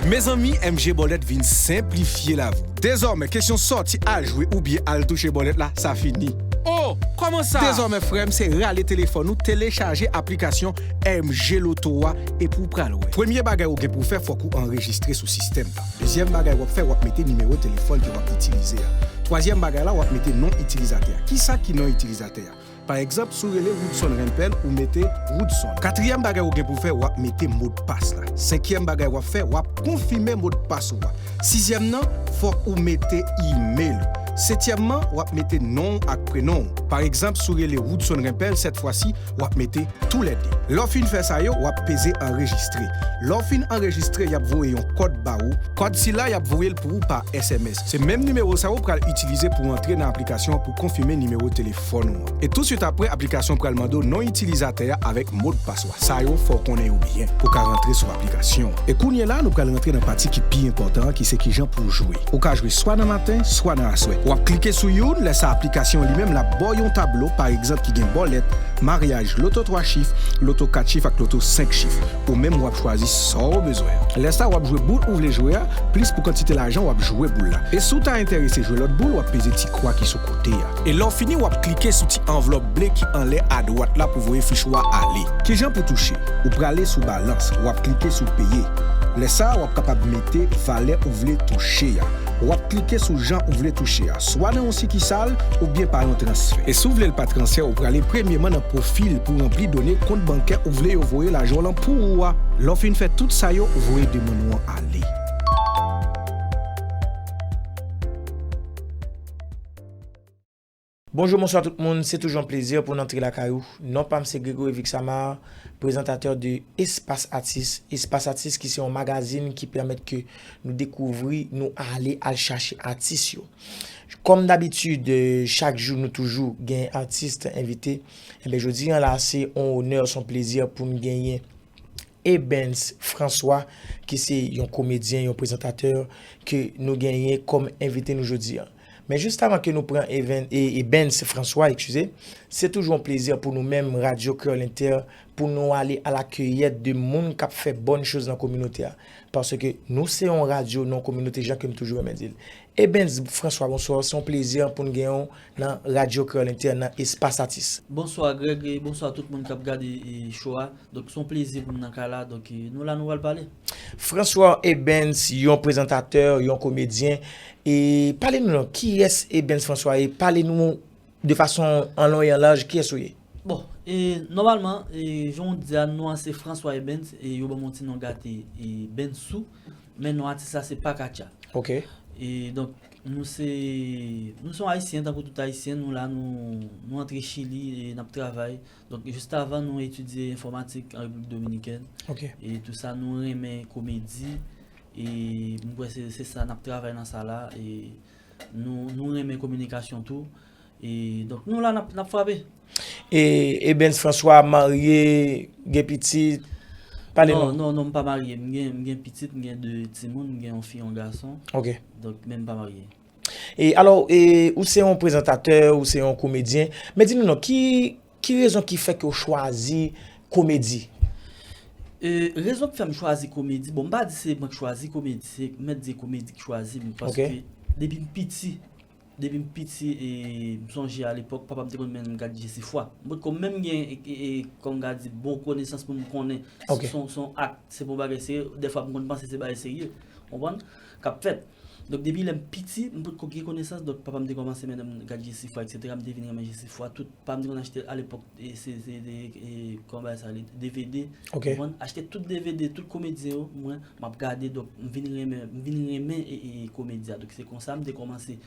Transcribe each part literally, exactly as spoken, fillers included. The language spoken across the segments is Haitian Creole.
Mezanmi, M G Bòlèt vin senplifye lavi w. Dezòmè, kesyon sòti al jwe oubyen al touche bòlèt la, sa fini. Oh, kòman sa? Dezòmè, frè m, se rale telefòn ou, telechaje aplikasyon M G Loto a, epi w pral wè. Premye bagay ou gen pou w fè, fòk ou anrejistre sou sistèm la. Dezyèm bagay w ap fè, w ap mete nimewo telefòn ke w ap itilize a. Twazyèm bagay la, w ap mete non itilizatè a. Kisa ki non itilizatè a? Pa egzanp, si w rele Woodson Rempel, ou mete Woodson. Katriyèm bagay ou gen pou w fè, w ap mete modpas la. Senkyèm bagay w ap fè, w ap konfime modpas ou a. Sizyèm nan, fòk ou mete imèl ou. Setyèmman, w ap mete non w ak prenon w. Pa egzanp, si w rele Woodson Rempel, sèt fwa si, w ap mete toulède. Lè w fin fè sa yo, w ap peze anrejistre. Lè w fin anrejistre, y ap voye yon kòd ba ou. Kòd sila, y ap voye l pou ou pa S M S. Se menm nimewo sa ou pral itilize pou w antre nan aplikasyon an pou konfime nimewo telefòn ou an. E tousuit apre, aplikasyon pral mande w non itilizatè a avèk modpas ou a. Sa yo, fò w konnen yo byen pou w ka rantre sou aplikasyon an. E kounye la, nou pral rantre nan pati ki pi enpòtan an, ki se kijan pou w jwe. Ou ka jwe swa nan maten, swa nan aswè. W ap klike sou youn, lè sa aplikasyon an li menm l ap ba w yon tablo, pa egzanp, ki gen bòlèt, maryaj, loto twa chif, loto kat chif ak loto senk chif. Ou menm w ap chwazi sa w bezwen an. Lè sa w ap jwe boul ou vle jwe a, plis pou kantite lajan w ap jwe boul la. E si w ta enterese jwe lòt boul, w ap peze ti kwa ki sou kote a. E lè w fini, w ap klike sou ti anvlòp ble ki anlè adwat la pou voye fich ou a ale. Kijan pou touche? Ou prale sou balans, w ap klike sou peye. Lè sa a, w ap kapab mete valè ou vle touche a. W ap klike sou jan ou vle touche a, swa nan yon sikisal oubyen pa yon transfè. E si w vle l pa transfè, ou prale premyeman nan pwofil pou w ranpli done kont bankè ou vle yo voye lajan w lan pou ou a. Lè w fin fè tout sa yo, voye demann ou an ale. Bonjou, bonswa tout moun, se toujou yon plezi pou n antre lakay ou. Non pa m se Gregory Vixamar, prezantatè de Espas Atis. Espas Atis ki se yon magazin ki pèmèt ke nou dekouvri, nou ale al chache atis yo. Kòm dabitid, chak jou nou toujou gen atis envite. Enben, jodi an la, se yon onè, se yon plezi pou n genyen Ebens François, ki se yon komedyen, yon prezantatè ke nou genyen kòm envite nou jodi an. Men jis avan ke nou pran Even-, e, Ebens François, eskize, se toujou yon plezi pou nou menm, Radyo Kreyòl Entè, pou nou ale a la kiyèt de moun k ap fè bòn choz nan kominote a. Paske nou se yon radyo, nou yon kominote, jan ke m toujou renmen di l. Ebens François, bonswa. Se yon plezi pou n gen w nan Radyo Kreyòl Entè nan Espas Atis. Bonswa, Greg, e bonswa tout moun k ap gade, e, show a. Donk, se yon plezi pou m nan kay la. Donk, e, nou la, nou pral pale. François Ebens, yon prezantatè, yon komedyen. E pale nou non, kiyès Ebens François ye? Pale nou de fason an lon e an laj, kiyès ou ye? Bon, e, nòmalman, e, jan w di a, non an se François Ebens, e yo ban m yon ti non gate, e, Bensou, men non atis la se Pakatcha. Ok. E donk, nou se, nou se yon Ayisyen, tankou tout Ayisyen, nou la, nou, nou antre Chili, e n ap travay. Donk, jis avan, nou etidye enfòmatik an Repiblik Dominikèn. Ok. E tou sa, nou renmen komedi, e m kwè se, se sa, n ap travay nan sa la, e nou, nou renmen kominikasyon tou. E donk, nou la, n ap, n ap frape. E Ebens François marye, gen pitit? Pale non, nou. Non, non, m pa marye. M gen, m gen pitit, m gen de timoun, m gen yon fi, yon gason. Ok. Donk, men m pa marye. E alò, e, ou se yon prezantatè, ou se yon komedyen. Men di nou non, ki, ki rezon ki fè ke w chwazi komedi? E, rezon ki fè m chwazi komedi, bon, m pa di se mwen ki chwazi komedi, se mèt di komedi ki chwazi m, paske depi m piti, depi m piti, e, m sonje alepòk, papa m te konn mennen m gade Jesifwa. M potko menm gen, e, e, e, kòm m ka di, bon konesans pou m konnen. Ok. Se yon, se yon ak, se pa yon bagay serye. Dèfwa, m konn panse se bagay serye, konprann, k ap fèt. Donk, depi lè m piti, m potko gen konesans. Donk, papa m te kòmanse mennen m gade Jesifwa, etsetera. M te vin renmen Jesifwa. Tout, papa m te konn achte, alepòk, e, se, se, e, e, kòman bagay sa rele, D V D. Ok. Konprann? Achte tout D V D, tout komedyen yo, mwen, m ap gade. Donk, m vin renmen, m vin renmen, e, e, komedi a. Donk, se konsa m te kòmanse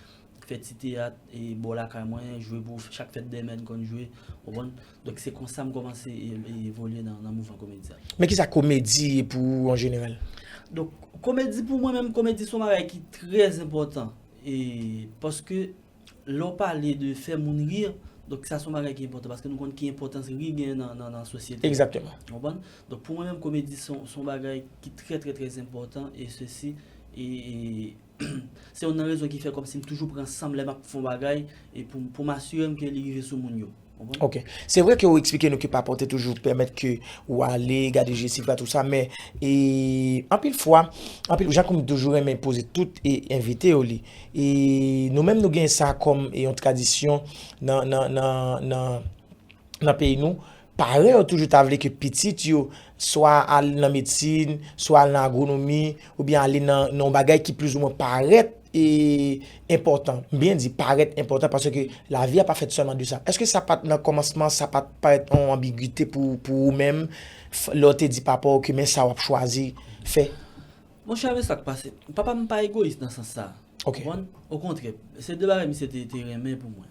fè ti teyat, e, bò lakay mwen, jwe pou chak fèt dèmè n konn jwe, w konprann? Donk, se konsa m kòmanse, e, e, evolye nan, nan mouvman komedi a. Men kisa komedi ye pou ou an jeneral? Donk, komedi pou mwen menm, komedi se yon bagay ki trè enpòtan. E, paske lè w pale de fè moun ri, donk sa se yon bagay ki enpòtan, paske nou konn ki enpòtans ri gen nan, nan, nan sosyete. Egzakteman. W konprann? Donk, pou mwen menm, komedi se yon, se yon bagay ki trè, trè, trè enpòtan, e sesi, e, e, se youn nan rezon ki fè kòmsi m toujou pran san m lè m ap fè yon bagay, e pou, pou m asire m ke li rive sou moun yo. W Ok. Se vre ke ou eksplike nou ke papa w te toujou pèmèt ke ou ale, gade jesif la, tou sa, men e, anpil fwa, anpil, jan ke m toujou renmen poze tout e, envite yo li, e nou menm nou gen sa kòm e, yon tradisyon nan, nan, nan, nan, nan peyi nou, paran yo toujou ta vle ke pitit yo swa al nan medsin, swa al nan agwonomi, oubyen ale nan, nan yon bagay ki plizoumwen parèt e enpòtan. M byen di parèt enpòtan paske lavi a pa fèt sèlman de sa. Èske sa pa t nan kòmansman, sa pa t parèt yon anbigite pou, pou ou menm, f- lè w te di papa w ke men sa w ap chwazi fè? Monchè, men sa k pase. Papa m pa egoyis nan sans sa. Ok. Konprann? Okontrè, se de bagay misye te, te renmen pou mwen.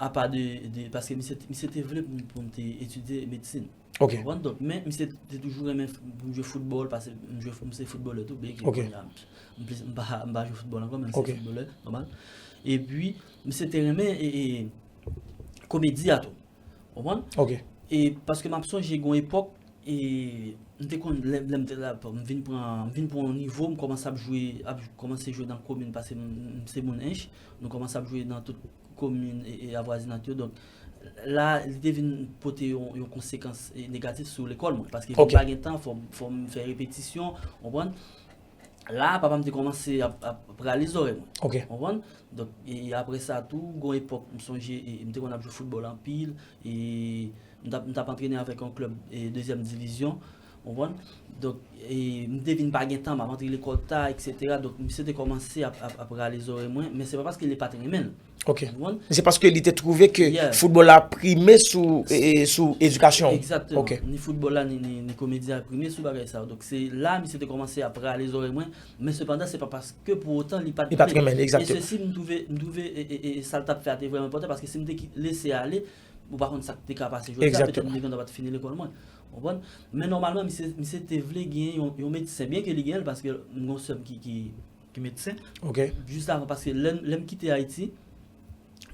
Apa de, de paske misye, misye te vle pou, pou m te etidye medsin. Ok. Konprann? Donk, men misye te toujou renmen f- pou m jwe foutbòl, paske m jwe, m se foutbolè tou, byen ke Ok. kounye a, m plis, m pa, m pa jwe foutbòl ankò, men m se Ok. foutbolè, nòmal. Epi, misye te renmen e, e, komedi a tou. Konprann? Ok. E paske m ap sonje gon epòk, e m te konn, lè, lè m te la, m vin pran, m vin pran yon nivo, m kòmanse ap jwe, ap kòmanse jwe nan komin, paske m, m se moun Ench, nou kòmanse ap jwe nan tout komin e, e avwazinant yo, donk la, li te vin pote yon, yon konsekans e, negatif sou lekòl mwen, paske Ok. pa gen tan, fò, m- fò m fè repetisyon, konprann? La, papa m te kòmanse ap, ap, ap rale zòrèy mwen. Ok. Konprann? Donk, e, e apre sa tou, gon epòk, m sonje, e, e m te konn ap jwe foutbòl anpil, e m t ap, m t ap antrene avèk yon klèb e dezyèm divizyon, konprann? Donk, e m te vin pa gen tan, m ap antre lekòl ta, etsetera. Donk, misye te kòmanse ap, ap, ap rale zòrèy mwen, men se pa paske li pa t renmen l. Ok. Konprann? Se paske li te twouve ke Yeah. foutbòl la prime sou, e, e, sou edikasyon. Egzakteman. Ok. Ni foutbòl la, ni, ni, ni komedi a prime sou bagay sa yo. Donk, se la, misye te kòmanse ap rale zòrèy mwen. Men sepandan, se pa paske pou otan li pa t Li pa t renmen l, egzakteman. E sesi, m twouve, m twouve e, e, e, sa l t ap fè a te vrèman enpòtan, paske si m te ki- lese ale, ou pa konn sa k te ka pase jodi a, petèt Egzakteman. m te gentan pa t fini lekòl mwen. Konprann? Men nòmalman, misye, misye te vle gen yon, yon medsen, byen ke li gen l, paske m gon sè m ki, ki, ki medsen. Ok. Jis avan, paske lè, lè m kite Ayiti,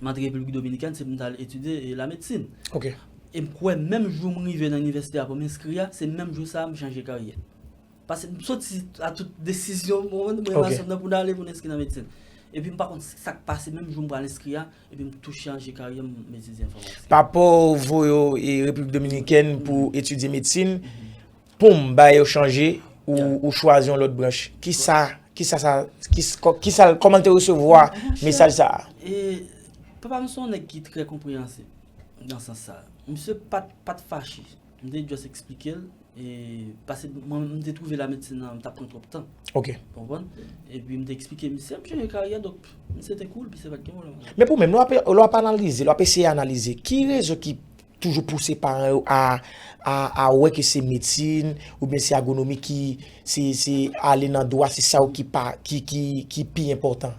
m antre Repiblik Dominikèn, se pou m t al etidye e, lamedsin. Ok. E m kwè menm jou m rive nan inivèsite a pou m enskri a, se menm jou sa a m chanje karyè. Paske m soti a tout desizyon mwen, mwen Ok. ansanm nan pou n ale pou n enskri nan medsin. Epi m pa konn sa k pase, menm jou m pral enskri a, epi m tou chanje karyè m, m etidye enfòmasyon. Papa w voye w e Repiblik Dominikèn pou etidye medsin, poum, bagay yo chanje, ou, Yeah. ou chwazi yon lòt branch. Kisa, kisa sa, kis- kò- kisa, kòman l te resevwa mesaj sa a? E papa m se yon nèg ki trè konpreyansib nan sans sa. Misye pa t, pa t fache. M te just eksplike l, e, paske mwen, m te twouve lamedsin nan, m t ap pran twòp tan. Ok. Konprann? Epi m te eksplike misye, m chanje karyè, donk misye te cool, misye pa t gen pwoblèm. Men pou menm, lè w ap, lè w ap analize, lè w ap eseye analize, ki rezon ki toujou pouse paran yo a, a, a wè ke se medsin oubyen se agwonomi ki, se, se ale nan dwa, se sa yo ki pa, ki, ki, ki pi enpòtan?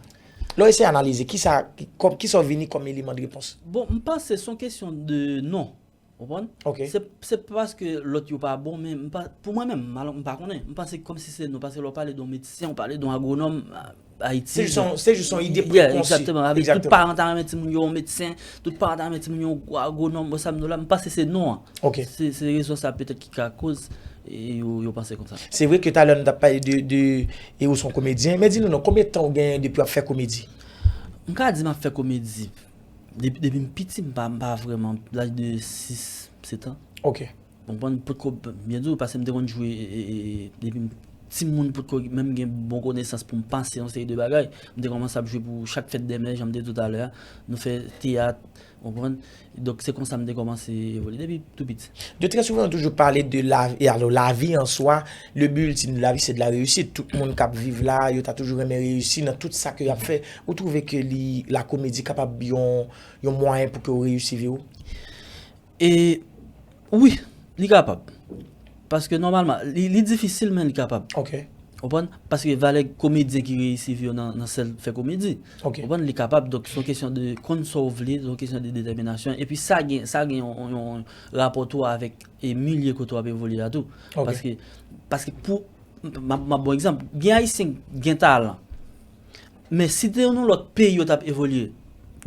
Lè w eseye analize, kisa, ki, kòm, kisa w vini kòm eleman de repons? Bon, m panse se yon kesyon de non. Konprann? Ok. Se, se pa paske lòt yo pa bon, men m pa, pou mwen menm, m alò, m pa konnen. M panse kòmsi se non, paske lè w pale de yon medsen, w pale de yon agwonòm, a- Ayiti. Se jis yon, se jis yon ide Yeah, prekonsi. egzakteman. Avèk tout Egzakteman. paran ta renmen timoun yo yon medsen, tout paran ta renmen timoun yo yon agwonòm, bon, sa m di w la, m panse se non an. Ok. Se, se rezon sa petèt ki ka koz e yo, yo panse konsa. Se vre ke talè nou t ap pale de, de, e ou se yon komedyen, men di nou non, konbyen tan ou genyen depi w ap fè komedi? M ka di m ap fè komedi depi, depi m piti, m pa, m pa vrèman, laj de sis, sèt an. Ok. Konprann, potko, byen di w, paske m te konn jwe, e, e, e, depi m timoun, potko menm gen bon konesans pou m panse yon seri de bagay. M te kòmanse ap jwe pou chak fèt dè mè, jan m te di w talè a. Nou fè teyat, konprann. Donk, se konsa m te kòmanse evolye depi tou piti. De trè souvan, nou toujou pale de lavi, e alò, lavi an swa, le bi iltim de lavi, se de la reyisi. Tout moun k ap viv la, yo ta toujou renmen reyisi nan tout sa ke y ap fè. Ou twouve ke li, lakomedi kapab yon, yon mwayen pou ke w reyisi vi w? E wi, li kapab. Paske nòmalman, li, li difisil, men li kapab. Ok. Konprann? Paske valè komedyen ki reyisi vi yo nan, nan sèl fè komedi. Ok. Konprann? Li kapab. Donk, se yon kesyon de konn sa w vle, se yon kesyon de detèminasyon. Epi sa gen, sa gen yon, yon, yon rapò tou avèk e milye kote w ap evolye a tou. Ok. Paske, paske pou, m, m, m ap bon egzanp, gen Ayisyen gen talan. Men si te yon lòt peyi yo t ap evolye,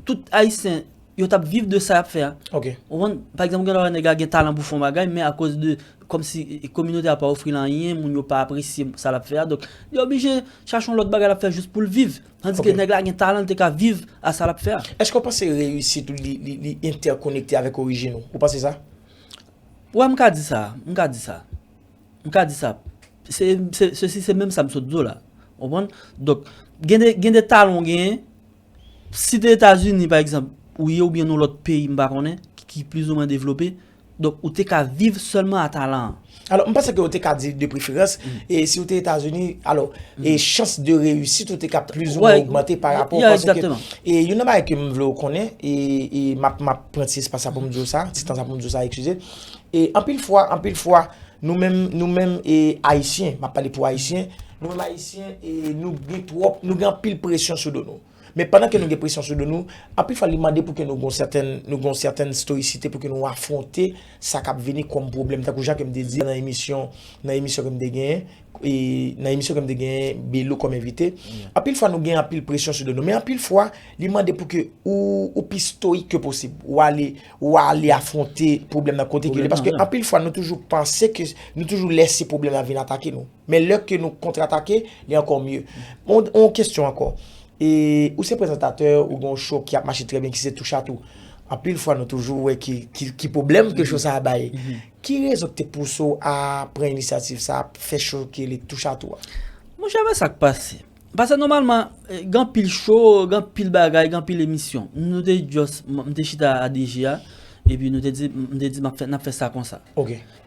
tout Ayisyen, yo t ap viv de sa y ap fè a. Ok. Ou konprann? Pa egzanp, gen lè nèg la gen talan pou fè yon bagay, men akoz de kòmsi e, e, kominote a pa ofri l anyen, moun yo pa apresye sa l ap fè a. Donk, li oblije chache yon lòt bagay l ap fè jis pou l viv. Tandike nèg la gen talan, li te ka viv a sa l ap fè a. Èske w panse reyisit ou li, li, li entèkonekte avèk orijin ou? Ou panse sa? Wè, m ka di sa, m ka di sa. M ka di sa. Se, se, se, si se menm sa m sot di w la. Ou konprann? Donk, gen de, gen de talan w genyen, si te Etazini, pa egzanp, ou ye oubyen nan lòt peyi, m pa konnen, ki, ki plizoumwen devlope, donk, ou te ka viv sèlman a talan an. Alò, m panse ke ou te ka di de preferans, e si ou te Etazini, alò, e chans de reyisit ou te ka plizoumwen ogmante pa rapò, paske, e youn nan bagay ke m vle w konnen, e, e m ap, m ap pran ti espas sa pou m di w sa, ti tan sa pou m di w sa, eskize. E anpil fwa, anpil fwa, nou menm, nou menm, e Ayisyen, m ap pale pou Ayisyen, nou menm Ayisyen, e nou gen twòp, nou gen anpil presyon sou do nou. Men pandan ke nou gen presyon sou do nou, anpil fwa li mande pou ke nou gon sètèn, nou gon sètèn stoyisite pou ke nou afwonte sa k ap vini kòm pwoblèm. Tankou jan ke m te di nan emisyon, nan emisyon ke m te genyen, e nan emisyon ke m te genyen Belo kòm envite, anpil fwa nou gen anpil presyon sou do nou. Men anpil fwa, li mande pou ke ou, ou pi stoyik ke posib. Ou ale, ou ale afwonte pwoblèm nan kote ke li. Paske anpil fwa nou toujou panse ke, nou toujou lèse pwoblèm la vin atake nou. Men lè ke nou kontratake, li ankò mye. Yon, yon kesyon ankò. E, ou se prezantatè, ou gen yon show ki ap mache trè byen, ki se Touch à Tout. Anpil fwa, nou toujou wè ki, ki, ki pwoblèm ke show sa a bay. Ki rezon ki te pouse w a pran inisyativ sa a, fè show ki rele Touch à Tout a? Monchè, men sa k pase. Paske nòmalman, eh, gen anpil show, gen anpil bagay, gen anpil emisyon. Nou te just, m te chita a D G a, epi nou te di, m te di, m ap fè, n ap fè sa konsa.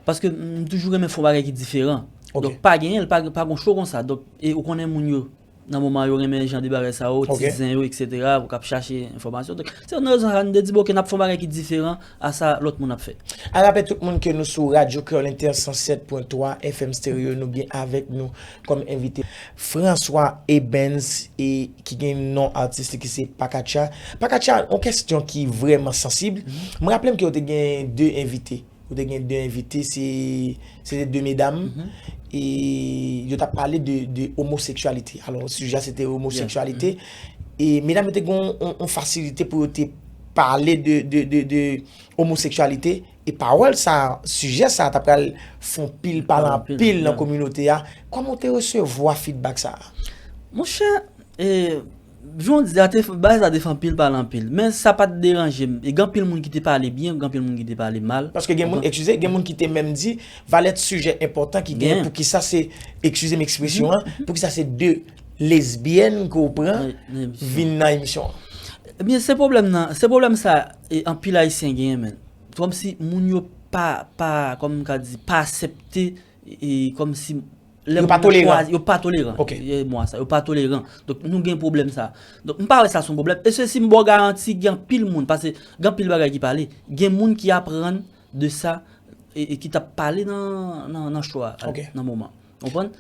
Paske m toujou renmen fè yon bagay ki diferan. Donk, pa genyen l, pa, pa gen show konsa. Donk, e ou konnen moun yo, nan moman yo renmen jan de bagay sa yo, ti zen yo, etsetera, pou k ap chache enfòmasyon. Donk, se youn nan rezon sa, nou te di, bon, ok, n ap fè yon bagay ki diferan a sa lòt moun ap fè. A rapèl tout moun ke nou sou Radyo Kreyòl Entè san sèt pwen twa F M Stereo, nou gen avèk nou kòm envite François Ebens, e ki gen non atis li ki se Pakacha. Pakacha, yon kesyon ki vrèman sansib. M raple m ke w te gen de envite. Ou te gen de envite, se, se te de medam. E yo t ap pale de, de omoseksyalite. Alò, sijè a se te omoseksyalite. E medam yo te gen yon, yon, yon fasilite pou yo te pale de, de, de, de omoseksyalite. E pawòl sa, sijè sa, ta pral fè yon pil pale anpil nan kominote a. Kòman w te resevwa feedback sa a? Monchè, e, jan w di a, te, bagay sa te fè anpil pale anpil. Men sa pa t deranje m. E gen anpil moun ki te pale byen, gen anpil moun ki te pale mal. Paske gen moun, eskize, gen moun ki te menm di, valè sijè enpòtan ki genyen, poukisa se, eskize m ekspresyon an, poukisa se de lesbyèn ke w pran vin nan emisyon an? Ebyen, se pwoblèm nan, se pwoblèm sa, e, anpil Ayisyen genyen, men. Kòmsi moun yo pa, pa, kòman m ka di, pa aksepte, e, kòmsi lè moun nan chwazi, yo pa toleran. Yo pa toleran. Mo a sa, yo pa toleran. Donk, nou gen pwoblèm sa. Donk, m pa wè sa se yon pwoblèm. E se si m ba w garanti, gen anpil moun, paske gen anpil bagay ki pale. Gen moun ki aprann de sa, e, e ki t ap pale nan, nan, nan show a, nan moman. Ou konprann?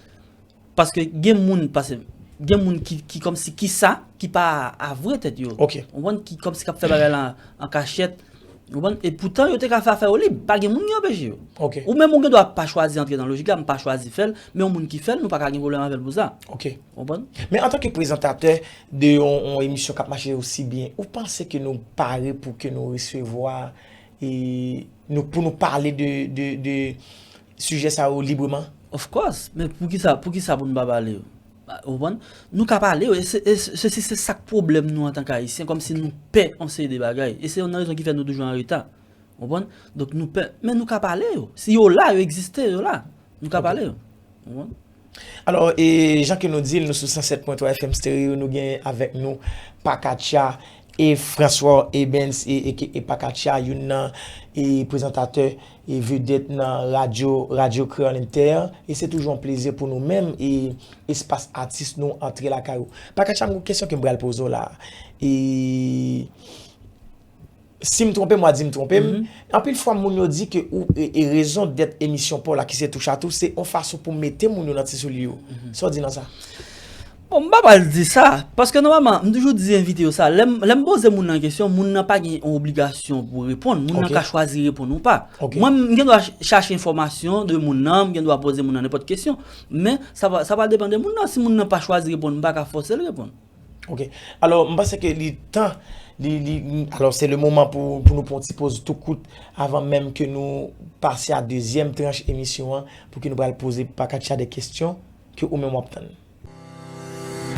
Paske gen moun, paske gen moun ki, ki kòmsi ki sa, ki pa avwe tèt yo. Ou konprann? Ki kòmsi k ap fè bagay la an kachèt. Ou konprann? E poutan yo te ka fè afè yo lib, pa gen moun ki anpeche yo. Ou menm ou gen dwa pa chwazi antre nan lojik la, m pa chwazi fè l, men yon moun ki fè l, nou pa ka gen pwoblèm avè l pou sa. Ou konprann? Men antanke prezantatè de yon, yon emisyon k ap mache osi byen, ou panse ke nou pare pou ke nou resevwa, e, nou, pou nou pale de, de, de sijè sa yo libreman? Of course, men poukisa, poukisa pou nou pa pale yo? Ou konprann? Nou ka pale yo, e se, e se, se, se sa k pwoblèm nou antanke Ayisyen, kòmsi nou pè yon seri de bagay. E se youn nan rezon ki fè nou toujou an reta. Ou konprann? Donk nou pè, men nou ka pale yo. Si yo la, yo egziste, yo la. Nou ka pale yo. Ou konprann? Alò, e, jan ke nou di l, nou sou san sèt pwen twa F M Stereo, nou gen avèk nou Pakacha, e François Ebens, e, e, e Pakacha, youn nan, e, prezantatè, e, vedèt nan radyo, Radyo Kreyòl Entè, e se toujou yon plezi pou nou menm, e espas atis nou antre lakay ou. Pakacha, m gon kesyon ke m pral poze w la. E, si m twonpe m, w a di m twonpe m. Anpil fwa, moun yo di ke ou, e, e rezon dèt emisyon pa w la, ki se Touch à Tout, se yon fason pou mete moun yo nan ti soulye yo. Sa w di nan sa? Bon, m pa pral di sa, paske nòmalman, m toujou di envite yo sa. Lè m, lè m poze moun nan kesyon, moun nan pa gen yon obligasyon pou reponn. Moun nan ka chwazi reponn ou pa. Mwen, m gen dwa ch-, chache enfòmasyon de moun nan, m gen dwa poze moun nan nenpòt kesyon. Men, sa va, sa va depann de moun nan. Si moun nan pa chwazi reponn, m pa ka fòse l reponn. Ok. Alò, m panse ke li tan, li, li, alò, se le moman pou, pou nou pran yon ti poz tou kout avan menm ke nou pase a dezyèm tranch emisyon an, pou ke nou pral poze Pakatcha de kesyon ke ou menm w ap tann.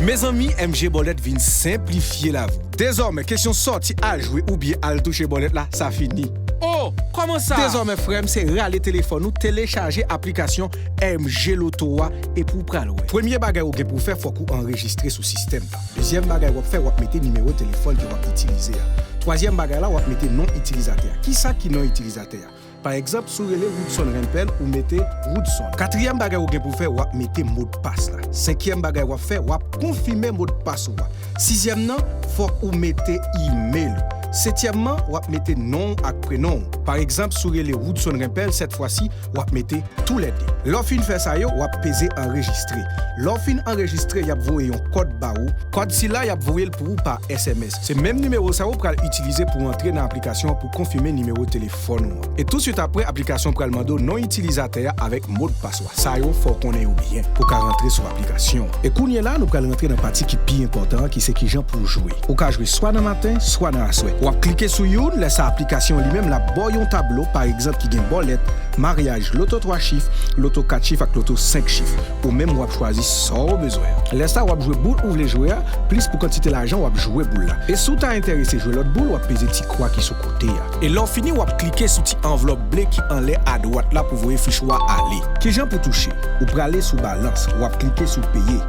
Mezanmi, M G Bòlèt vin senplifye lavi w. Dezòmè, kesyon sòti al jwe oubyen al touche bòlèt la, sa fini. Oh, kòman sa? Dezòmè, frè m, se rale telefòn ou, telechaje aplikasyon M G Loto a, epi w pral wè. Premye bagay ou gen pou w fè, fòk ou anrejistre sou sistèm la. Dezyèm bagay w ap fè, w ap mete nimewo telefòn ke w ap itilize a. Twazyèm bagay la, w ap mete non itilizatè a. Kisa ki non itilizatè a? Pa egzanp, si w rele Woodson Rempel, ou mete Woodson. Katriyèm bagay ou gen pou w fè, w ap mete modpas la. Senkyèm bagay w ap fè, w ap konfime modpas ou a. Sizyèm nan, fòk ou mete imèl ou. Setyèmman, w ap mete non w ak prenon w. Pa egzanp, si w rele Woodson Rempel, sèt fwa si, w ap mete toulède. Lè w fin fè sa yo, w ap peze anrejistre. Lè w fin anrejistre, y ap voye yon kòd ba ou. Kòd sila, y ap voye l pou ou pa S M S. Se menm nimewo sa ou pral itilize pou w antre nan aplikasyon an pou konfime nimewo telefòn ou an. E touswit apre, aplikasyon pral mande w non itilizatè a avèk modpas ou a. Sa yo, fò w konnen yo byen pou w ka rantre sou aplikasyon an. E kounye la, nou pral rantre nan pati ki pi enpòtan an, ki se kijan pou w jwe. Ou ka jwe swa nan maten, swa nan aswè. W ap klike sou youn, lè sa aplikasyon an li menm l ap ba w yon tablo, pa egzanp, ki gen bòlèt, maryaj, loto twa chif, loto kat chif ak loto senk chif. Ou menm w ap chwazi sa w bezwen an. Lè sa w ap jwe boul ou vle jwe a, plis pou kantite lajan w ap jwe boul la. E si w ta enterese jwe lòt boul, w ap peze ti kwa ki sou kote a. E lè w fini, w ap klike sou ti anvlòp ble ki anlè adwat la pou voye fich ou a ale. Kijan pou touche? Ou prale sou balans, w ap klike sou peye.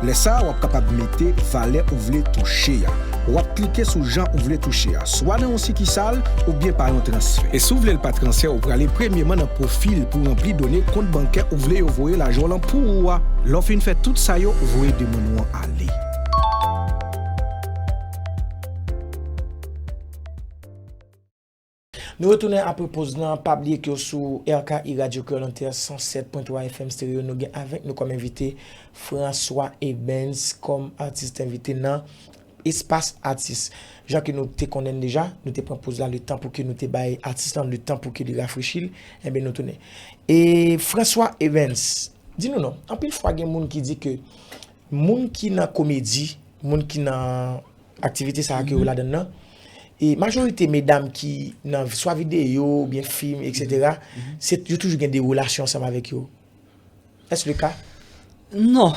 Lè sa a, w ap kapab mete valè ou vle touche a. W ap klike sou jan ou vle touche a, swa nan yon sikisal oubyen pa yon transfè. E si w vle l pa transfè, ou prale premyeman nan pwofil pou ranpli done kont bankè ou vle yo voye lajan w lan pou ou a. Lè w fin fè tout sa yo, voye demann ou an ale. Nou retounen apre poz lan, pa bliye ke w sou R K I Radio Cœur Lanterne san sèt pwen twa F M Stereo. Nou gen avèk nou kòm envite François Ebens kòm atis envite nan Espas Atis. Jan ke nou te konnen l deja, nou te pran poz la le tan pou ke nou te bay atis lan le tan pou ke li rafrechi l, enben nou tounen. E François Evans, di nou non, anpil fwa gen moun ki di ke moun ki nan komedi, moun ki nan aktivite sa a ke yo ladann nan, e majorite medam ki nan swa videyo oubyen fim, et cetera, se, yo toujou gen de relasyon ansanm avèk yo. Est-ce le cas? Non.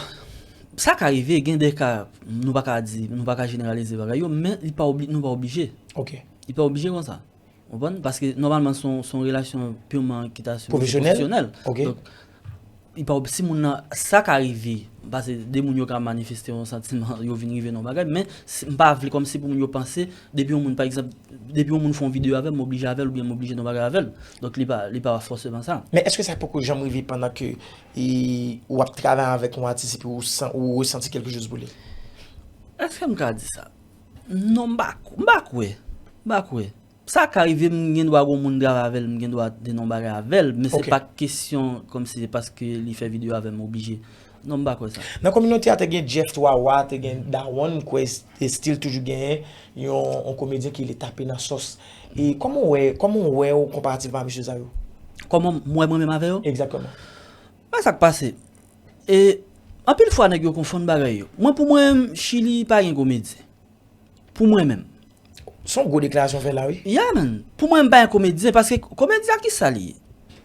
Sa ka rive, gen de ka, nou pa ka di, nou pa ka jeneralize bagay yo, men li pa obli, nou pa oblije. Ok. Li pa oblije konsa. Ou konprann? Paske nòmalman se yon, se yon relasyon pirman ki ta sipoze pwofesyonèl. Ok. Donk, li pa ob-, si moun nan, sa ka rive, paske de moun yo ka manifeste yon santiman, yo vin rive nan yon bagay, men si, m pa vle kòmsi pou moun yo panse, depi yon moun, pa egzanp, depi yon moun fè yon videyo avè m, m oblije avè l oubyen m oblije nan bagay avè l. Donk, li pa, li pa fòseman sa. Men èske sa poko janm rive pandan ke e, w ap travay avèk yon atis epi ou san-, ou resanti quelque chose pou li? Èske m ka di sa? Non, m pa, m pa kwè. M pa kwè. Sa ka rive, m gen dwa gon moun travay avè l, m gen dwa te nan bagay avè l, men se pa kesyon kòmsi se paske li fè videyo avè m oblije. Non, m pa kwè sa. Nan kominote a, te gen Jeff Twa Wa, te gen Dawon, m kwè s-, te still toujou genyen yon, yon komedyen ki rele Tape nan Sòs. E kòman w wè, kòman w wè w konparativman a mesye sa yo? Kòman m wè mwen menm avè yo? Egzakteman. Men sa k pase? E, anpil fwa nèg yo konfonn bagay yo. Mwen, pou mwen, Chili pa gen komedyen. Pou mwen menm. Se yon gwo deklarasyon w fè la, wi. Yeah, man. Pou mwen, m pa gen komedyen, paske komedyen a kisa li ye?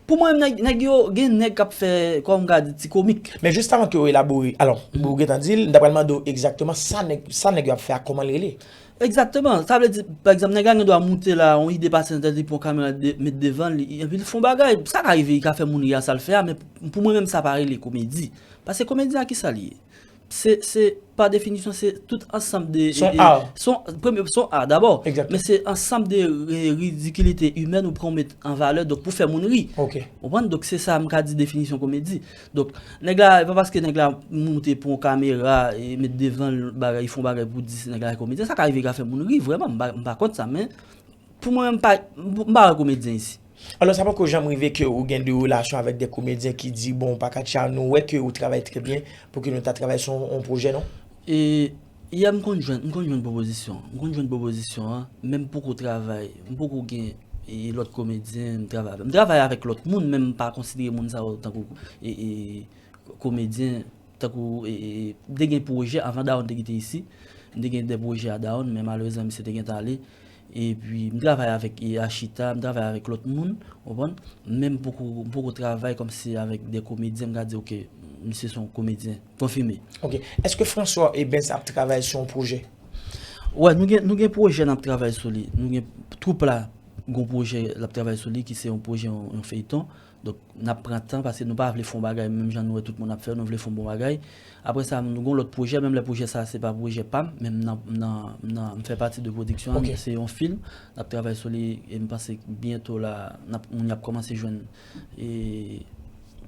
Pou mwen, nèg, nèg yo, gen nèg k ap fè, kòman m ka di, ti komik. Men jis avan ke w elabore, alò, ou gentan di l, m ta pral mande w egzakteman sa nèg, sa nèg yo ap fè a, kòman l rele? Egzakteman. Sa vle di, pa egzanp, nèg la gen dwa moute la, yon ide pase nan tèt li, pran kamera, de-, met devan li, epi l fè yon bagay. Sa ka rive, li ka fè moun ri a sa l fè a, men pou mwen menm, sa pa rele komedi. Paske komedi a, kisa li ye? Se, se, pa definisyon, se tout ansanm de, se yon e, e, art. Se yon, premye, se yon art dabò. Egzakteman. Men se ansanm de, e, ridikilite imèn ou pran ou met an valè, donk pou fè moun ri. Ok. Ou konprann? Donk se sa m ka di definisyon komedi. Donk, nèg la, e pa paske nèg la moute pran yon kamera e met devan l bagay, li fè yon bagay pou di se nèg la ki komedyen, sa ka rive, li ka fè moun ri, vrèman, m pa, m pa kont sa, men pou mwen menm, m pa, m pa wè komedyen isi. Alò, sa poko janm rive ke ou gen de relasyon avèk de komedyen ki di, bon, Pakatcha, nou wè ke ou travay trè byen pou ke nou ta travay sou yon, yon pwojè, non? E, yè, m konn jwenn, m konn jwenn pwopozisyon. M konn jwenn pwopozisyon an, men m poko travay, m poko gen, e, lòt komedyen m travay avè. M travay avèk lòt moun, men m pa konsidere moun sa yo tankou, e, e, komedyen, tankou, e, e, m te gen pwojè avan Dawon te kite isi, M te gen de pwojè a dawonn, men malerezman, misye te gentan ale. Epi, m travay avèk, e, Achita, m travay avèk lòt moun, w konprann? Men m poko, m poko travay kòmsi avèk de komedyen, m ka di, oke, misye se yon komedyen konfime. Ok. Èske François Ebens ap travay sou yon pwojè? Wè, nou gen, nou gen pwojè n ap travay sou li. Nou gen, twoup la, gon pwojè l ap travay sou li, ki se yon pwojè, yon, yon feyton. Donk, n ap pran tan, paske nou pa vle fè yon bagay, menm jan nou wè tout moun ap fè, nou vle fè yon bon bagay. Apre sa, nou gon lòt pwojè, menm lè pwojè sa, se pa pwojè pa m, men m nan, m nan, m nan, m fè pati de pwodiksyon an, Ok. Se yon fim, n ap travay sou li, e m panse byento la, n ap, moun y ap kòmanse jwenn, e,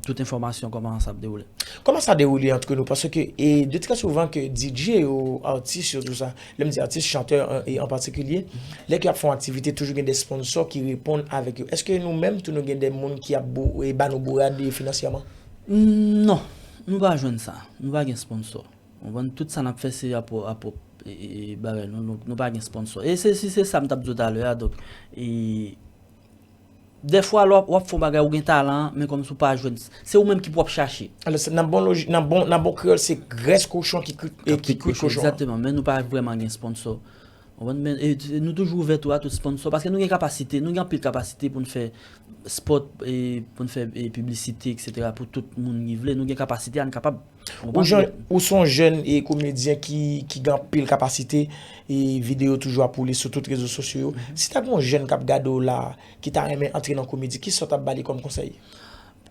tout enfòmasyon kòman sa ap dewoule. Kòman sa dewoule antre nou? Paske, e, de trè souvan ke D J yo, atis yo, tou sa, lè m di atis, chantè, e, an patikilye, lè ke y ap fè yon aktivite, toujou gen de sponsò ki reponn avèk yo. Èske nou menm tou nou gen de moun ki ap bou, e, ba nou bourad, e, finansyèman? Non, nou pa jwenn sa. Nou pa gen sponsò. Ou konprann? Tout sa n ap fè se apò, apò, e, e, e, bagay nou, nou, nou pa gen sponsò. E se, si se sa m t ap di w talè a, donk, e, dèfwa, lè w ap, w ap fè yon bagay, ou gen talan, men kòmsi w pa jwenn, se ou menm ki pou w ap chache. Alò, se, nan bon loji, nan bon, nan bon kreyòl, se grès kochon ki kwi, e, ki kwi kochon an. Egzakteman, men nou pa vrèman gen sponsò. Ou konprann? Men, e, nou toujou ouvè tou a tout sponsò, paske nou gen kapasite, nou gen anpil kapasite pou n fè spòt, e, pou n fè, e, piblisite, etsetera, pou tout moun ki vle. Nou gen kapasite a, n kapab. Ou Ou, konprann? jan, ou se yon jèn e komedyen ki, ki gen anpil kapasite, e videyo toujou ap woule sou tout rezo sosyo yo. Si ta gen yon jèn k ap gade w la, ki ta renmen antre nan komedi, kisa w t ap ba li kòm konsèy?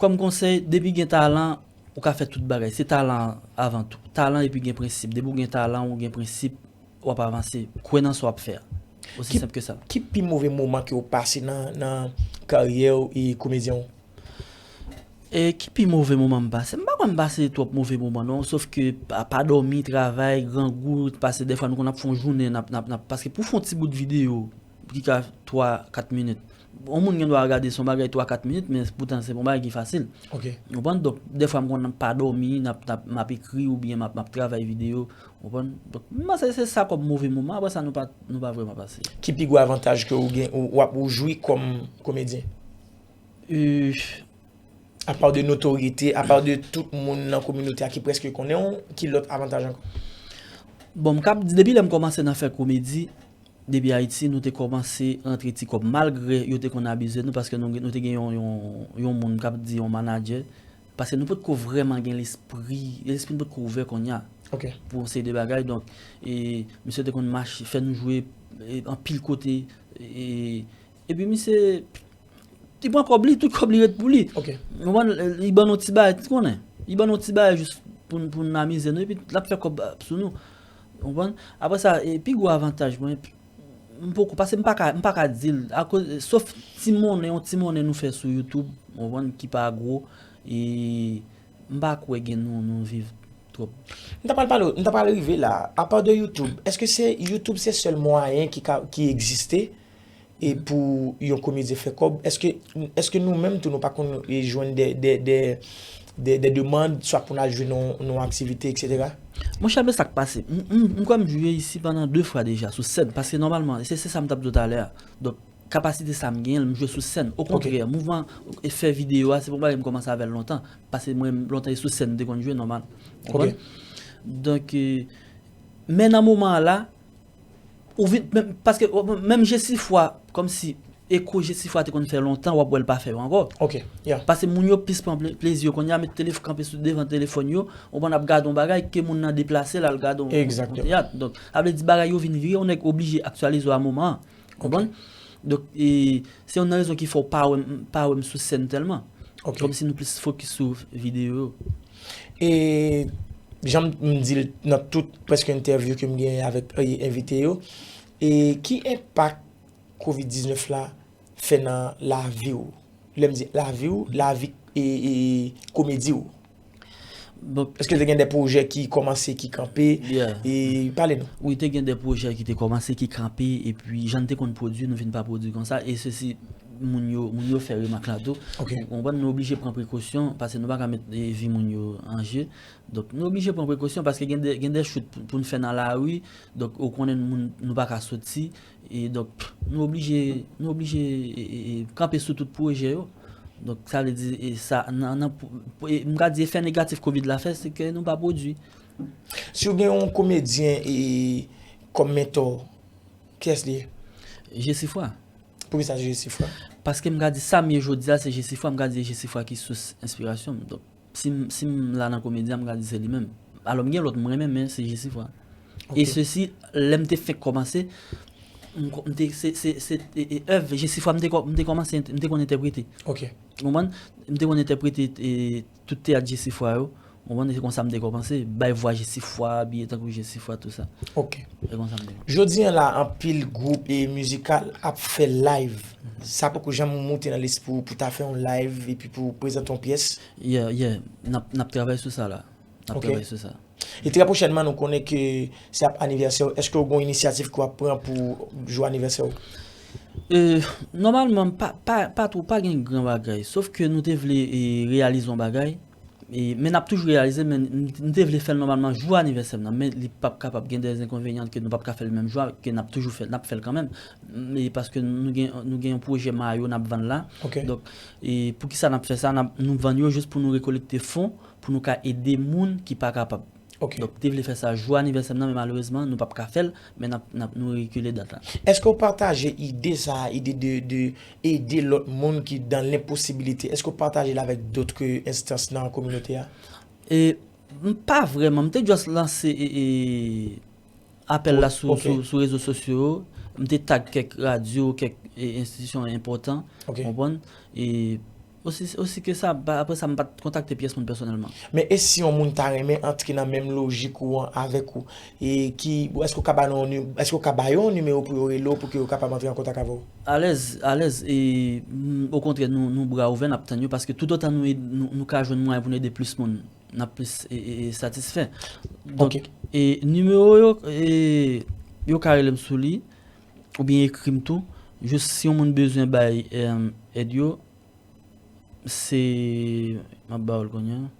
Kòm konsèy, depi gen talan, ou ka fè tout bagay. Se talan avan tou. Talan epi gen prensip. Depi w gen talan, ou gen prensip, w ap avanse. Kwè nan sa w ap fè a. Osi senp ke sa. Ki pi move moman ke w pase nan, nan karyè w e komedyen w? E ki pi move moman m pase? M pa kwè m pase twòp move moman non, sof ke pa, pa dòmi, travay, grangou, paske dèfwa nou konn ap fè yon jounen, n ap, n ap, n ap, paske pou fè yon ti bout videyo ki ka twa, kat minit, yon moun gen dwa gade se yon bagay twa, kat minit, men poutan se pa yon bagay ki fasil. Ok. Ou konprann? Donk, dèfwa m konn pa dòmi, n ap, n ap, m ap ekri oubyen m ap, m ap travay videyo. Ou konprann? Donk, m panse se sa kòm move moman, apre sa nou pa, nou pa vrèman pase. Ki pi gwo avantaj ke ou gen, ou, w ap, ou jwi kòm komedyen? E, Apa de notorite, apa de tout moun nan kominote a ki prèske konnen w, ki lòt avantaj ankò? Bon, m kab di, depi lè m kòmanse nan fè komedi, depi Ayiti, nou te kòmanse rantre ti kòb. Malgre yo te konn abize nou, paske nou, nou te gen yon, yon, yon moun k ap di yon manadjè, paske nou potko vrèman gen lespri, lespri nou potko ouvè kounye a Ok. Pou yon seri de bagay. Donk, e, misye te konn mache, fè nou jwe, e, anpil kote, e, epi misye, li pran kòb li, tout kòb li ret pou li. Ok. Ou konprann? Li ban nou ti bagay, ti konnen. Li ban nou ti bagay jis pou, n- pou n amize nou, epi l ap fè kòb sou nou. Ou konprann? Apre sa, e, pi gwo avantaj mwen, m poko, paske m pa ka, m pa ka di l, akoz, sof ti monnen, yon ti monnen nou fè sou YouTube, ou konprann, ki pa gwo, e m pa kwè gen nou, nou viv twòp. M ta pral pale, m ta pral rive la. Apa de YouTube, èske se YouTube se sèl mwayen ki ka, ki egziste e pou yon komedyen fè kòb? Èske, èske nou menm tou nou pa konn, e, jwenn de, de, de, de, de demann, swa pou n al jwe nan, nan aktivite, etsetera? Monchè, men sa k pase. M, m, m kwè m jwe isi pandan de fwa deja, sou sèn. Paske nòmalman, se, se sa m t ap di w talè a. Donk, kapasite sa m genyen, m jwe sou sèn. Okontrè, mouvman e fè videyo a, se pa yon bagay m kòmanse avè l lontan. Paske mwen, lontan e sou sèn m te konn jwe, nòmal. Ou Ok. Konprann? Donk, e, men nan moman an la, ou vin, men, paske, menm Jesifwa, kòmsi, eko Jesifwa te konn fè lontan, w ap wè l pa fè yo ankò. Ok, yeah. Paske moun yo plis pran ple- plezi yo kounye a, met telef- kanpe sou devan telefòn yo, ou konn ap gade yon bagay, ke moun nan deplase l al gade yon Exactement. Yon teyat. Donk, sa vle di bagay yo vin vire, yon nèg oblije aktyalize w a moman an. Ou konprann? Donk, e, se youn nan rezon ki fè w pa wè m, pa wè m sou sèn tèlman. Ok. Kòmsi nou plis fokis sou videyo. E jan m di l nan tout prèske entèvyou ke m genyen avèk, e, envite yo, e ki enpak kovid diznèf la fè nan lavi w? Lè m di lavi w, lavi, e, e, komedi w. Bon, Èske te gen de pwojè ki kòmanse, ki kanpe? Yeah. E pale nou. Wi, te gen de pwojè ki te kòmanse, ki kanpe, epi jan n te konn pwodui, nou vin pa pwodui konsa, e se si moun yo, moun yo fè remak la tou. Ok. Ou konprann, nou oblije pran prekosyon, paske nou pa ka met, e, vi moun yo an je. Donk, nou oblije pran prekosyon, paske gen de, gen de shoot pou, pou n fè nan lari, donk, ou konnen moun, nou pa ka soti, e donk, nou oblije, nou oblije, e, e, e, kanpe sou tout pwojè yo. Donk, sa vle di, e, sa, nan, nan, pou- pou- e, m ka di efè negatif kovid la fè, se ke nou pa pwodui. Si w gen yon komedyen, e, kòm mentò, kiyès li ye? Jesifwa. Poukisa se Jesifwa? Paske m ka di sa m ye jodi a, se Jesifwa, m ka di se Jesifwa ki sous enspirasyon m. Donk, si m, si m la nan komedi a, m ka di se li menm. Alò, m gen lòt m renmen, men se Jesifwa. E sesi, lè m te fenk kòmanse, m te, se, se, se, e, e, èv Jesifwa m te, m te kòmanse, m te konn entèprete. Ok. Ou konprann? M te konn entèprete e, tout teyat Jesifwa yo. Ou konprann? Se konsa m te kòmanse. Bay vwa Jesifwa, abiye tankou Jesifwa, tout sa. Ok. Se konsa m te kòmanse. Jodi an la, anpil gwoup e mizikal ap fè live. Sa poko janm moute nan lespri w pou ta fè yon live epi pou prezante yon pyès? Yeah, yeah. N ap, n ap travay sou sa la. N ap Ok. Travay sou sa. E trè pwochènman, nou konnen ke se ap anivèsè w. Èske w gen yon inisyativ ke w ap pran pou jou anivèsè w? E, nòmalman, pa, pa, pa twò, pa gen gran bagay. Sof ke nou te vle e, reyalize yon bagay. E, men n ap toujou reyalize, men n, n te vle fè l nòmalman jou anivèsè m nan. Men li p ap kapab gen de enkonvenyan ke nou p ap ka fè l menm jou a, ke n ap toujou fè, n ap fè l kanmenm. E paske nou gen, nou gen yon pwojè mayo n ap vann la. Ok. Donk, e poukisa n ap fè sa? N ap, nou vann yo jis pou nou rekolekte fon, pou nou ka ede moun ki pa kapab. Ok. Donk, te vle fè sa jou anivèsè m nan, men malerezman, nou p ap ka fè l, men n ap, n ap, nou rekile dat la. Èske w pataje ide sa a, ide de, de ede lòt moun ki dan lenposibilite? Èske w pataje l avèk dòt enstans nan kominote a? E, m pa vrèman, m te just lanse e, e, apèl la sou, Ok. sou, sou rezo sosyo yo, m te tag kèk radyo, kèk e, enstitisyon enpòtan, Ok. Konprann? E osi, osi ke sa, pa- apre sa, m pa t kontakte pyès moun pèsonèlman. Men e si yon moun ta renmen antre nan menm lojik ou an avèk ou, e ki, èske w ka ba nou yon ni- èske w ka ba yo yon nimewo pou yo rele w pou ke yo kapab antre an kontak avè w? Alèz, alèz, e m, okontrè, nou, nou bra ouvè, n ap tann yo, paske toutotan nou, ed- nou, nou ka jwenn mwayen pou nou ede plis moun, n ap plis e, e, e, satisfè. Donk, Ok. e nimewo yo, e, yo ka rele m sou li, oubyen ekri m tou. Jis si yon moun bezwen bay em, èd yo, se, m ap ba w l kounye a.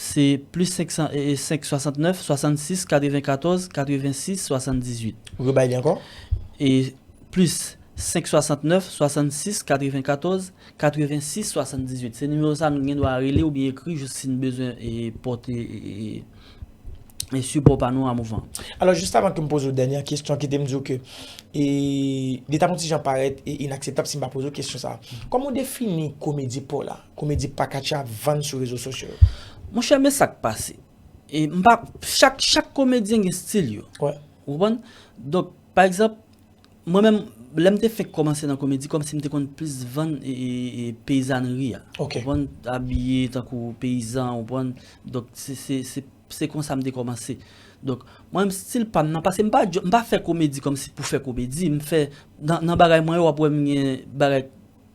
Se plis senk san, e, e, senk swasantnèf, swasannsis, katrevenkatòz, katrevensis, swasanndizuit. Ou rebay li ankò? E plis senk swasantnèf, swasannsis, katrevenkatòz, katrevensis, swasanndizuit. Se nimewo sa nou gen dwa rele oubyen ekri jis si n bezwen e, pòte e, e, e, sipò pa nou a mouvman. Alò, jis avan ke m poze w dènye kesyon, kite m di w ke e, li t ap yon ti jan parèt e inakseptab si m pa poze w kesyon sa a. Kòman w defini komedi pa w la? Komedi Pakatcha vann sou rezo sosyo yo? Monchè, men sa k pase. E m pa, chak, chak komedyen gen stil yo. Wè. Ou konprann? Donk, pa egzanp, mwen menm, lè m te fenk kòmanse nan komedi, kòmsi m te konn plis vann e, e, e peyizanri a. Ok. Ou konprann? Abiye tankou peyizan, ou konprann? Donk, se, se, se, se konsa m te kòmanse. Donk, mwen menm, stil pa m nan, paske m pa, m pa fè komedi kòmsi pou fè komedi. M fè, nan, nan bagay mwen yo, w ap wè m gen bagay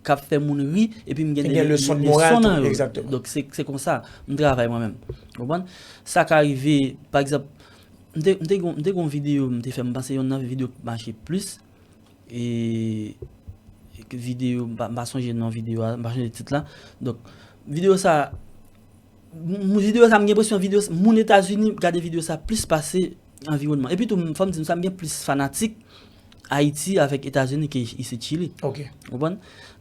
k ap fè moun ri, epi m gen Gen de leson de leson moral nan tou, yo. Egzakteman. Donk, se, se konsa m travay mwen menm. Ou konprann? Sa ka rive, pa egzanp, m te, m te gon, m te gon videyo, m te fè, m panse yonn nan videyo ki mache plis. E, e ke videyo, m pa, m pa sonje non videyo a, m pa sonje tit la. Donk, videyo sa, m, videyo sa, m gen enpresyon videyo, moun Etazini gade videyo sa plis pase anviwònman. Epi tou, m, fò m di nou sa, m gen plis fanatik Ayiti avèk Etazini ke isit Chili. Ok. Ou konprann?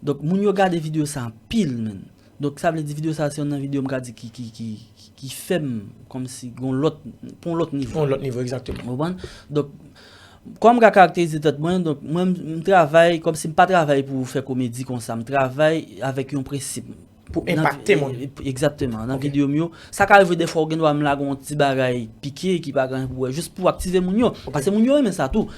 Donk, moun yo gade videyo sa anpil, menn. Donk, sa vle di videyo sa, se yonn nan videyo m ka di ki, ki, ki, ki fè m kòmsi gon lòt, pou yon lòt nivo. Yon lòt nivo, egzakteman. Ou konprann? Donk, kòman m ka karakterize tèt mwen, donk, mwen, m, m travay kòmsi m pa travay pou fè komedi konsa. M travay avèk yon prensip. Pou enpakte moun. Egzakteman. Nan videyo m yo, sa ka rive defwa ou gen dwa m lage yon ti bagay pike ki pa gen pou wè, jis pou aktive moun yo. Paske moun yo renmen sa tou.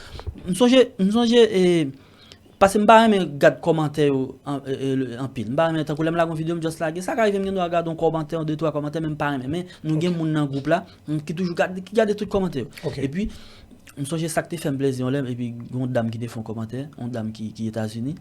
M sonje, m sonje, e, paske m pa renmen gad kòmantè yo an- e, e, anpil. M pa renmen tankou lè m lage yon videyo, m just lage. Sa ka rive m gen dwa gade yon kòmantè, yon de twa kòmantè, men m pa renmen. Men nou gen moun nan gwoup la, m, ki toujou gade, ki gade tout kòmantè yo. Ok. Epi, m sonje sa k te fè m plezi yon lè, epi yon dam ki te fè yon kòmantè, yon dam ki, ki Etazini.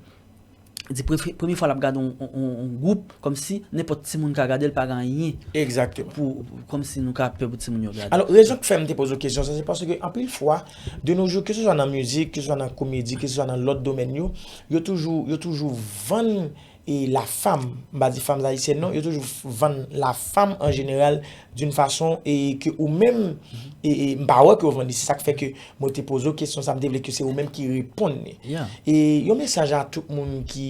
Di prefè- premye fwa l ap gade yon, yon, yon, yon gwoup, kòmsi nenpòt timoun ka gade l, pa gen anyen Egzakteman. Pou, kòmsi nou ka pè pou timoun yo gade. Alò, rezon k fè m te poze w kesyon sa, se paske anpil fwa, de nos jours, keseswa nan mizik, keseswa nan komedi, keseswa nan lòt domèn yo, yo toujou, yo toujou vann e lafam, m pa di fanm ayisyèn non, yo toujou vann lafam an jeneral d'une façon e ke ou menm, e, e m pa wè ke yo vann li, se sa k fè ke mwen te poze w kesyon sa, m te vle ke se ou menm ki reponn li. Yeah. E yon mesaj a tout moun ki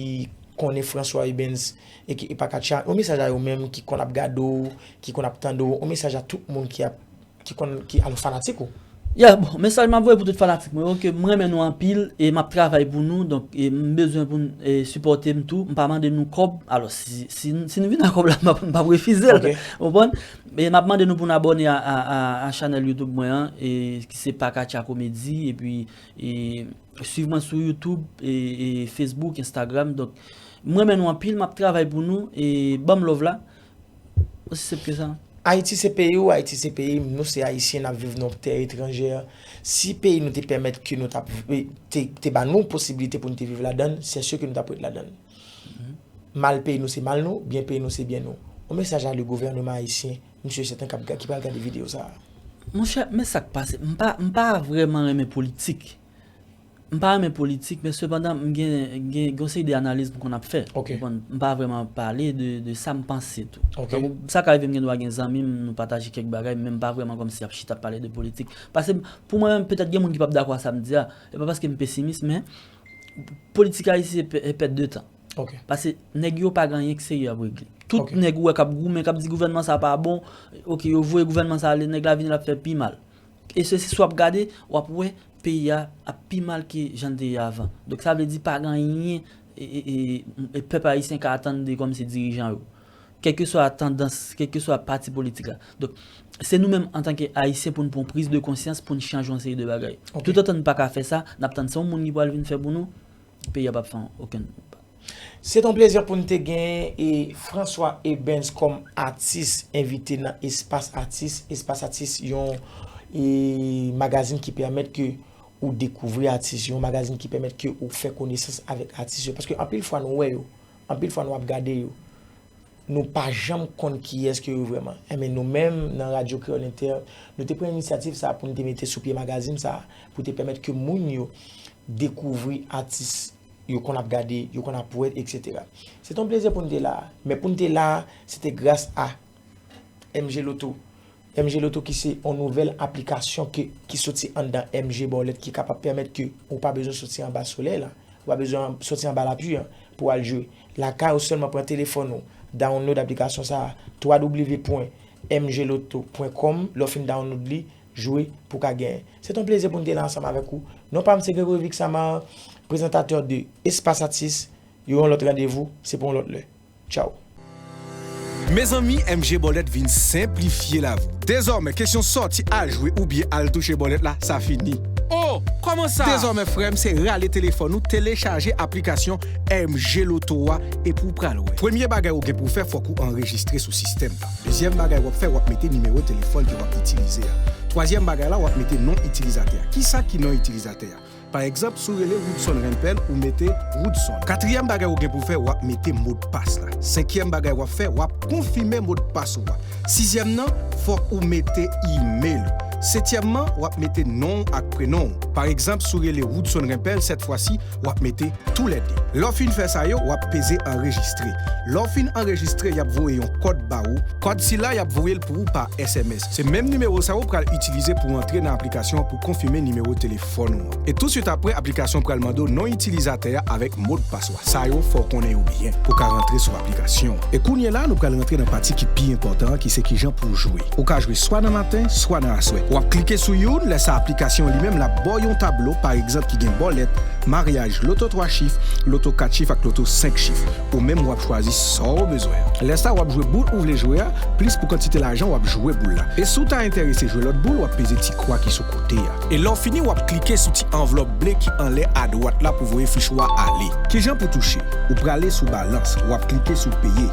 konnen François Ebens e ki Epakatcha, yon mesaj a yo menm ki konn ap gade w, ki konn ap tande w, yon mesaj a tout moun ki ap, ki konn, ki alò fanatik ou. Yeah, bon, mesaj m ap voye pou tout fanatik mwen yo, ke m renmen nou anpil e m ap travay pou nou, donk e m bezwen pou n e, sipòte m tou. M pa mande nou kòb, alò si, si, si n vin ak kòb la, m ap, m p ap refize l. Ou konprann? E m ap mande nou pou n abòne a, a, a, a chanèl YouTube mwen an, e, ki se Pakacha Comedy, epi e, swiv mwen sou YouTube, e, e Facebook, Instagram. Donk, m renmen nou anpil, m ap travay pou nou, e ban m love la. Osi senp ke sa. Ayiti se peyi w, Ayiti se peyi m, nou se Ayisyen, n ap viv nan yon tè etranjè. Si peyi nou te pèmèt ke nou t ap, te, te ba nou posibilite pou nou te viv ladan l, se si ke nou t ap ret ladan l. Mal peyi nou se mal nou, byen peyi nou se byen nou. Yon mesaj a le gouvènman ayisyen, m si e sèten k ap ga-, ki pral gade videyo sa a. Monchè, men sa k pase, m pa, m pa vrèman renmen politik. M pa renmen politik, men sepandan, m gen, gen, gen yon seri de analiz m konn ap fè. Ou konprann? M pa vrèman pale de, de sa m panse tou. Donk, sa ka rive m gen dwa gen zanmi m, nou pataje kèk bagay, men m pa vrèman kòmsi ap chita ap pale de politik. Paske, pou mwen menm, petèt gen moun ki p ap dakò a sa m di a. E pa paske m pesimis, men politik ayisyen se pè-, se pèt de tan. Paske nèg yo pa gen anyen k serye y ap regle. Tout nèg ou wè k ap goumen, k ap di gouvènman sa pa bon, oke, yo voye gouvènman sa ale, nèg la vini, l ap fè pi mal. E se, se si w ap gade, w ap wè peyi a ap pi mal ke jan l te ye avan. Donk, sa vle di pa gen anyen e, e, e, e pèp ayisyen ka atann de kòmsi dirijan yo. Kèlkeswa tandans, kèlkeswa pati politik la. Donk, se nou menm antanke Ayisyen pou n pran yon priz de konsyans, pou n chanje yon seri de bagay. Toutotan n pa ka fè sa, n ap tann se yon moun ki pral vin fè pou nou, peyi a p ap fè okenn pa. Se t on plezi pou n te gen e François Ebens kòm atis envite nan Espas Atis. Espas Atis, yon e magazin ki pèmèt ke ou dekouvri atis, yon magazin ki pèmèt ke ou fè konesans avèk atis yo. Paske anpil fwa nou wè yo, anpil fwa nou ap gade yo, nou pa janm konn kiyès ke yo vrèman. Enben, nou menm, nan Radyo Kreyòl Entè, nou te pran inisyativ sa a pou n te mete sou pye magazin sa a, pou te pèmèt ke moun yo dekouvri atis yo konn ap gade, yo konn ap wè, etsetera. Se t on plezi pou n te la a. Men pou n te la a, se te gras a M G Loto. M G Loto ki se yon nouvèl aplikasyon ke, ki soti anndan M G Bòlèt ki kapab pèmèt ke ou pa bezwen soti anba solèy la. Ou pa bezwen soti anba lapli an pou al jwe. Lakay ou sèlman pran telefòn ou, download aplikasyon sa a, twa w w w pwen M G loto pwen kòm, lè w fin download li, jwe pou w ka genyen. Se t on plezi pou n te la ansanm avèk ou. Non pa m se Gregory Vixamar, prezantatè de Espas Atis. Yon lòt randevou, se pou yon lòt lè. Tchaw. Mezanmi, M G Bòlèt vin senplifye lavi w. Dezòmè, kesyon sòti al jwe oubyen al touche bòlèt la, sa fini. Oh, kòman sa? Dezòmè, frè m, se rale telefòn ou, telechaje aplikasyon M G Loto a, epi w pral wè. Premye bagay ou gen pou w fè, fòk ou anrejistre sou sistèm la. Dezyèm bagay w ap fè, w ap mete nimewo telefòn ke w ap itilize a. Twazyèm bagay la, w ap mete non itilizatè a. Kisa ki non itilizatè a? Pa egzanp, si w rele Woodson Rempel, ou mete Woodson. Katriyèm bagay ou gen pou w fè, w ap mete modpas la. Senkyèm bagay w ap fè, w ap konfime modpas ou a. Sizyèm nan, fòk ou mete imèl ou. Setyèmman, w ap mete non w ak prenon w. Pa egzanp, si w rele Woodson Rempel, sèt fwa si, w ap mete toulède. Lè w fin fè sa yo, w ap peze anrejistre. Lè w fin anrejistre, y ap voye yon kòd ba ou. Kòd sila, y ap voye l pou ou pa S M S. Se menm nimewo sa ou pral itilize pou w antre nan aplikasyon an pou konfime nimewo telefòn ou an. E touswit apre, aplikasyon pral mande w non itilizatè a avèk modpas ou a. Sa yo, fò w konnen yo byen pou w ka rantre sou aplikasyon an. E kounye la, nou pral rantre nan pati ki pi enpòtan an, ki se kijan pou w jwe. Ou ka jwe swa nan maten, swa nan aswè. W ap klike sou youn, lè sa aplikasyon an li menm l ap ba w yon tablo, pa egzanp, ki gen bòlèt, maryaj, loto twa chif, loto kat chif ak loto senk chif. Ou menm w ap chwazi sa w bezwen an. Lè sa w ap jwe boul ou vle jwe a, plis pou kantite lajan w ap jwe boul la. E si w ta enterese jwe lòt boul, w ap peze ti kwa ki sou kote a. E lè w fini, w ap klike sou ti anvlòp ble ki anlè adwat la pou voye fich ou a ale. Kijan pou touche? Ou prale sou balans, w ap klike sou peye.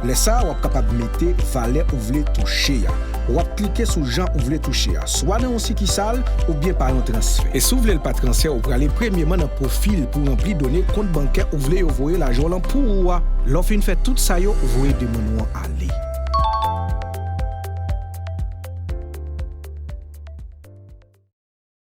Lè sa a, w ap kapab mete valè ou vle touche a. W ap klike sou jan ou vle touche a, swa nan yon sikisal oubyen pa yon transfè. E si w vle l pa transfè, ou prale premyeman nan pwofil pou ranpli done kont bankè ou vle yo voye lajan w lan pou ou a. Lè w fin fè tout sa yo, voye demann ou an ale.